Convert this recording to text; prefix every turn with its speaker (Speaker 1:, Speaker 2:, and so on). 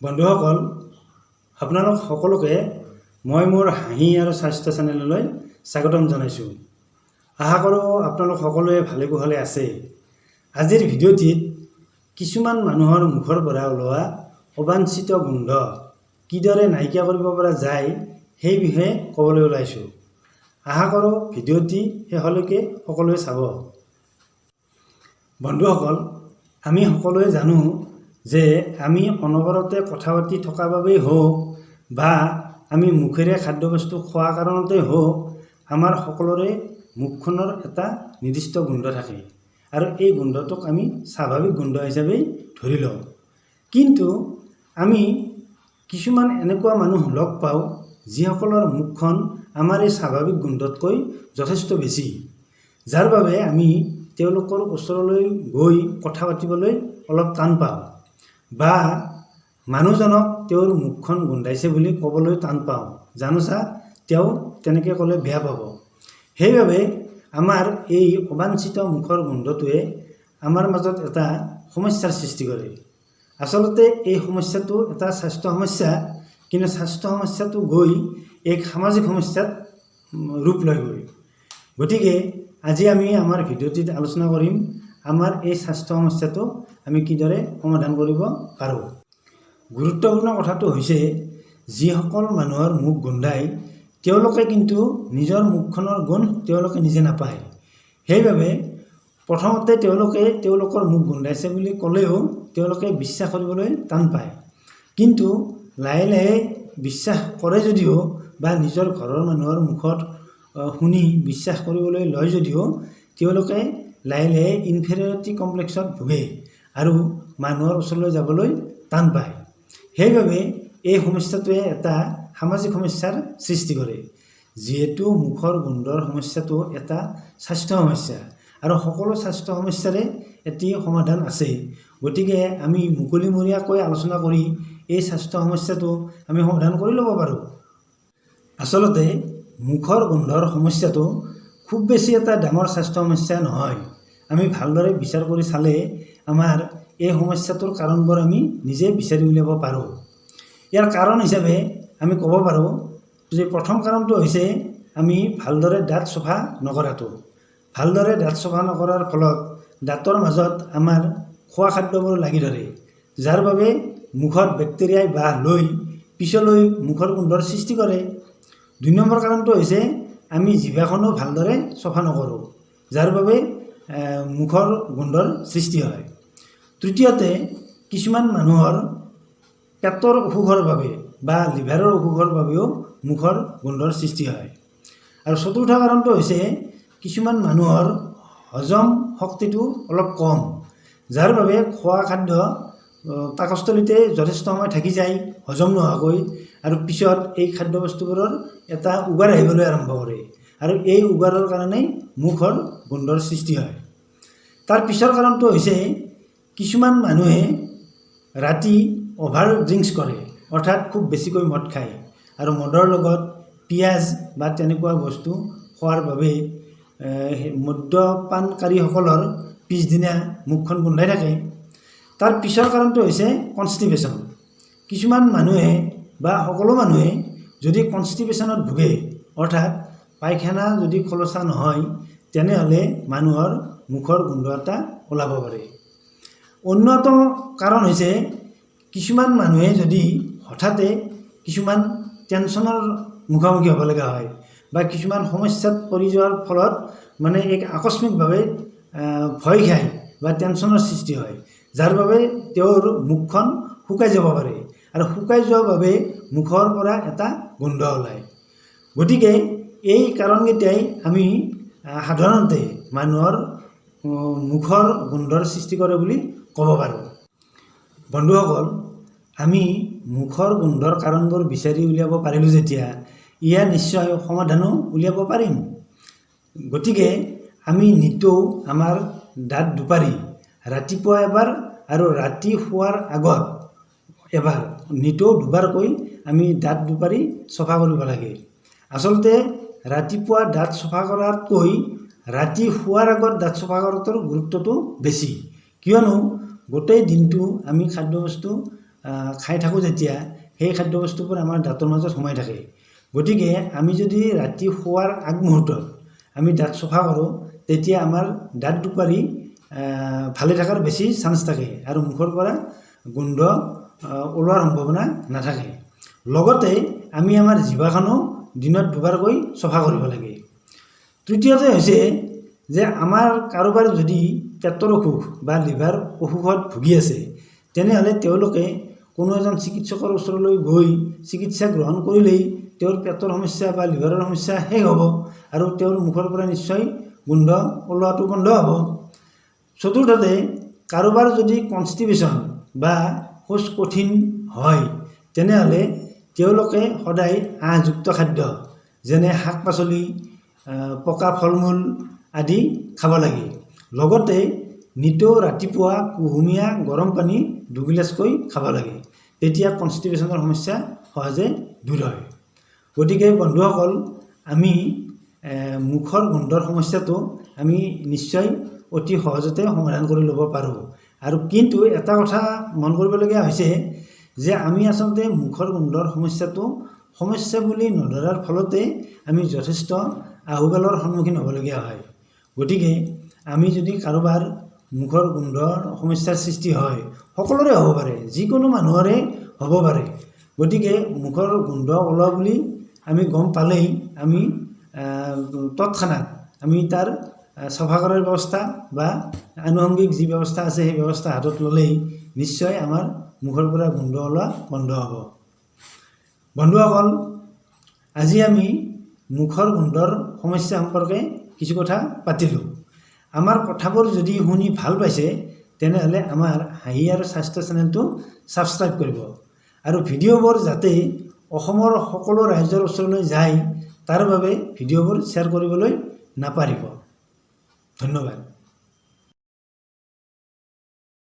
Speaker 1: বন্ধুসকল, আপোনালোক সকলোকে মই মোৰ হাঁহি আৰু স্বাস্থ্য চেনেললৈ স্বাগতম জনাইছোঁ। আশা কৰোঁ আপোনালোক সকলোৱে ভালে কুশলে আছে। আজিৰ ভিডিঅ'টিত কিছুমান মানুহৰ মুখৰ পৰা ওলোৱা অবাঞ্ছিত গোন্ধ কিদৰে নাইকিয়া কৰিব পৰা যায়, সেই বিষয়ে ক'বলৈ ওলাইছোঁ। আশা কৰোঁ ভিডিঅ'টি শেষলৈকে সকলোৱে চাব। বন্ধুসকল, আমি সকলোৱে জানো যে আমি অনবৰতে কথা পাতি থকা বাবেই হওক বা আমি মুখেৰে খাদ্যবস্তু খোৱা কাৰণতেই হওক, আমাৰ সকলোৰে মুখখনৰ এটা নিৰ্দিষ্ট গোন্ধ থাকে আৰু এই গোন্ধটোক আমি স্বাভাৱিক গোন্ধ হিচাপেই ধৰি লওঁ। কিন্তু আমি কিছুমান এনেকুৱা মানুহ লগ পাওঁ, যিসকলৰ মুখখন আমাৰ এই স্বাভাৱিক গোন্ধতকৈ যথেষ্ট বেছি, যাৰ বাবে আমি তেওঁলোকৰ ওচৰলৈ গৈ কথা পাতিবলৈ অলপ টান পাওঁ বা মানুহজনক তেওঁৰ মুখখন গোন্ধাইছে বুলি ক'বলৈ টান পাওঁ, জানোচা তেওঁ তেনেকৈ ক'লে বেয়া পাব। সেইবাবে আমাৰ এই অবাঞ্ছিত মুখৰ গোন্ধটোৱে আমাৰ মাজত এটা সমস্যাৰ সৃষ্টি কৰে। আচলতে এই সমস্যাটো এটা স্বাস্থ্য সমস্যা, কিন্তু স্বাস্থ্য সমস্যাটো গৈ এক সামাজিক সমস্যাত ৰূপ লয়গৈ। গতিকে আজি আমি আমাৰ ভিডিঅ'টিত আলোচনা কৰিম, আমাৰ এই স্বাস্থ্য সমস্যাটো আমি কিদৰে সমাধান কৰিব পাৰোঁ। গুৰুত্বপূৰ্ণ কথাটো হৈছে, যিসকল মানুহৰ মুখ গোন্ধায়, তেওঁলোকে কিন্তু নিজৰ মুখখনৰ গোন্ধ তেওঁলোকে নিজে নাপায়। সেইবাবে প্ৰথমতে তেওঁলোকে তেওঁলোকৰ মুখ গোন্ধাইছে বুলি ক'লেও তেওঁলোকে বিশ্বাস কৰিবলৈ টান পায়। কিন্তু লাহে লাহে বিশ্বাস কৰে যদিও বা নিজৰ ঘৰৰ মানুহৰ মুখত শুনি বিশ্বাস কৰিবলৈ লয় যদিও, তেওঁলোকে লাহে লাহে ইনফেৰিয়ৰিটি কমপ্লেক্সত ভোগে আৰু মানুহৰ ওচৰলৈ যাবলৈ টান পায়। সেইবাবে এই সমস্যাটোৱে এটা সামাজিক সমস্যাৰ সৃষ্টি কৰে। যিহেতু মুখৰ গোন্ধৰ সমস্যাটো এটা স্বাস্থ্য সমস্যা আৰু সকলো স্বাস্থ্য সমস্যাৰে এটি সমাধান আছে, গতিকে আমি মুকলিমূৰীয়াকৈ আলোচনা কৰি এই স্বাস্থ্য সমস্যাটো আমি সমাধান কৰি ল'ব পাৰোঁ। আচলতে মুখৰ গোন্ধৰ সমস্যাটো খুব বেছি এটা ডাঙৰ স্বাস্থ্য সমস্যা নহয়। আমি ভালদৰে বিচাৰ কৰি চালে আমাৰ এই সমস্যাটোৰ কাৰণবোৰ আমি নিজে বিচাৰি উলিয়াব পাৰোঁ। ইয়াৰ কাৰণ হিচাপে আমি ক'ব পাৰোঁ যে প্ৰথম কাৰণটো হৈছে আমি ভালদৰে দাঁত চফা নকৰাটো। ভালদৰে দাঁত চফা নকৰাৰ ফলত দাঁতৰ মাজত আমাৰ খোৱা খাদ্যবোৰ লাগি ধৰে, যাৰ বাবে মুখত বেক্টেৰিয়াই বাহ লৈ পিছলৈ মুখৰ গোন্ধৰ সৃষ্টি কৰে। 2 নম্বৰ কাৰণটো হৈছে আমি জিভাখনো ভালদৰে চফা নকৰোঁ, যাৰ বাবে মুখৰ গোন্ধৰ সৃষ্টি হয়। তৃতীয়তে, কিছুমান মানুহৰ পেটৰ অসুখৰ বাবে বা লিভাৰৰ অসুখৰ বাবেও মুখৰ গোন্ধৰ সৃষ্টি হয়। আৰু চতুৰ্থ কাৰণটো হৈছে কিছুমান মানুহৰ হজম শক্তিটো অলপ কম, যাৰ বাবে খোৱা খাদ্য পাকস্থলীতে যথেষ্ট সময় থাকি যায় হজম নোহোৱাকৈ আৰু পিছত এই খাদ্যবস্তুবোৰৰ এটা উগাৰ আহিবলৈ আৰম্ভ কৰে আৰু এই উগাৰৰ কাৰণেই মুখৰ গোন্ধৰ সৃষ্টি হয়। তাৰ পিছৰ কাৰণটো হৈছে কিছুমান মানুহে ৰাতি অভাৰ ড্ৰিংকছ কৰে, অৰ্থাৎ খুব বেছিকৈ মদ খায় আৰু মদৰ লগত পিঁয়াজ বা তেনেকুৱা বস্তু খোৱাৰ বাবে মদ্যপানকাৰীসকলৰ পিছদিনা মুখখন গোন্ধাই থাকে। তাৰ পিছৰ কাৰণটো হৈছে কনষ্টিপেশ্যন। কিছুমান মানুহে বা সকলো মানুহে যদি কনষ্টিপেশ্যনত ভোগে, অৰ্থাৎ পায়খানা যদি খোলোচা নহয়, তেনেহ'লে মানুহৰ মুখৰ গোন্ধ এটা ওলাব পাৰে। অন্যতম কাৰণ হৈছে কিছুমান মানুহে যদি হঠাতে কিছুমান টেনশ্যনৰ মুখামুখি হ'ব লগা হয় বা কিছুমান সমস্যাত পৰি যোৱাৰ ফলত মানে এক আকস্মিকভাৱে ভয় খায় বা টেনশ্যনৰ সৃষ্টি হয়, যাৰ বাবে তেওঁৰ মুখখন শুকাই যাব পাৰে আৰু শুকাই যোৱাৰ বাবে মুখৰ পৰা এটা গোন্ধ ওলায়। গতিকে এই কাৰণকেইটাই আমি সাধাৰণতে মানুহৰ মুখৰ গোন্ধৰ সৃষ্টি কৰে বুলি ক'ব পাৰোঁ। বন্ধুসকল, আমি মুখৰ গোন্ধৰ কাৰণবোৰ বিচাৰি উলিয়াব পাৰিলোঁ যেতিয়া, ইয়াৰ নিশ্চয় সমাধানো উলিয়াব পাৰিম। গতিকে আমি নিতৌ আমাৰ দাঁত দুপাৰি ৰাতিপুৱা এবাৰ আৰু ৰাতি শোৱাৰ আগত এবাৰ, নিতৌ দুবাৰকৈ আমি দাঁত দুপাৰি চফা কৰিব লাগে। আচলতে ৰাতিপুৱা দাঁত চফা কৰাতকৈ ৰাতি শোৱাৰ আগত দাঁত চফা কৰাটোৰ গুৰুত্বটো বেছি, কিয়নো গোটেই দিনটো আমি খাদ্যবস্তু খাই থাকোঁ যেতিয়া সেই খাদ্যবস্তুবোৰ আমাৰ দাঁতৰ মাজত সোমাই থাকে। গতিকে আমি যদি ৰাতি শোৱাৰ আগমুহূৰ্তত আমি দাঁত চফা কৰোঁ, তেতিয়া আমাৰ দাঁত দুপাৰি ভালে থকাৰ বেছি চান্স থাকে আৰু মুখৰ পৰা গোন্ধ ওলোৱাৰ সম্ভাৱনা নাথাকে। লগতে আমি আমাৰ জিভাখনো দিনত দুবাৰকৈ চফা কৰিব লাগে। তৃতীয়তে হৈছে যে আমাৰ কাৰোবাৰ যদি পেটৰ অসুখ বা লিভাৰ অসুখত ভুগি আছে, তেনেহ'লে তেওঁলোকে কোনো এজন চিকিৎসকৰ ওচৰলৈ গৈ চিকিৎসা গ্ৰহণ কৰিলেই তেওঁৰ পেটৰ সমস্যা বা লিভাৰৰ সমস্যা শেষ হ'ব আৰু তেওঁৰ মুখৰ পৰা নিশ্চয় গোন্ধ ওলোৱাটো বন্ধ হ'ব। চতুৰ্থতে, কাৰোবাৰ যদি কনষ্টিপেশ্যন বা শৌচ কঠিন হয়, তেনেহ'লে তেওঁলোকে সদায় আঁহযুক্ত খাদ্য, যেনে শাক পাচলি, পকা ফল মূল আদি খাব লাগে। লগতে নিতৌ ৰাতিপুৱা কুহুমীয়া গৰম পানী দুগিলাচকৈ খাব লাগে। তেতিয়া কনষ্টিপেশ্যনৰ সমস্যা সহজে দূৰ হয়। গতিকে বন্ধুসকল, আমি মুখৰ গোন্ধৰ সমস্যাটো আমি নিশ্চয় অতি সহজতে সমাধান কৰি ল'ব পাৰোঁ। আৰু কিন্তু এটা কথা মন কৰিবলগীয়া হৈছে যে আমি আচলতে মুখৰ গোন্ধৰ সমস্যাটো সমস্যা বুলি নধৰাৰ ফলতে আমি যথেষ্ট আহুকালৰ সন্মুখীন হ'বলগীয়া হয়। গতিকে আমি যদি কাৰোবাৰ মুখৰ গোন্ধৰ সমস্যাৰ সৃষ্টি হয়, সকলোৰে হ'ব পাৰে, যিকোনো মানুহৰে হ'ব পাৰে। গতিকে মুখৰ গোন্ধ ওলোৱা বুলি আমি গম পালেই আমি তৎক্ষণাত আমি তাৰ চফা কৰাৰ ব্যৱস্থা বা আনুষংগিক যি ব্যৱস্থা আছে, সেই ব্যৱস্থা হাতত ল'লেই নিশ্চয় আমাৰ মুখৰ পৰা গোন্ধ ওলোৱা বন্ধ হ'ব। বন্ধুসকল, আজি আমি মুখৰ গোন্ধৰ সমস্যা সম্পৰ্কে কিছু কথা পাতিলোঁ। আমাৰ কথাবোৰ যদি শুনি ভাল পাইছে, তেনেহ'লে আমাৰ হাঁহি আৰু স্বাস্থ্য চেনেলটো ছাবস্ক্ৰাইব কৰিব আৰু ভিডিঅ'বোৰ যাতে অসমৰ সকলো ৰাইজৰ ওচৰলৈ যায়, তাৰ বাবে ভিডিঅ'বোৰ শ্বেয়াৰ কৰিবলৈ নাপাহৰিব। ধন্যবাদ।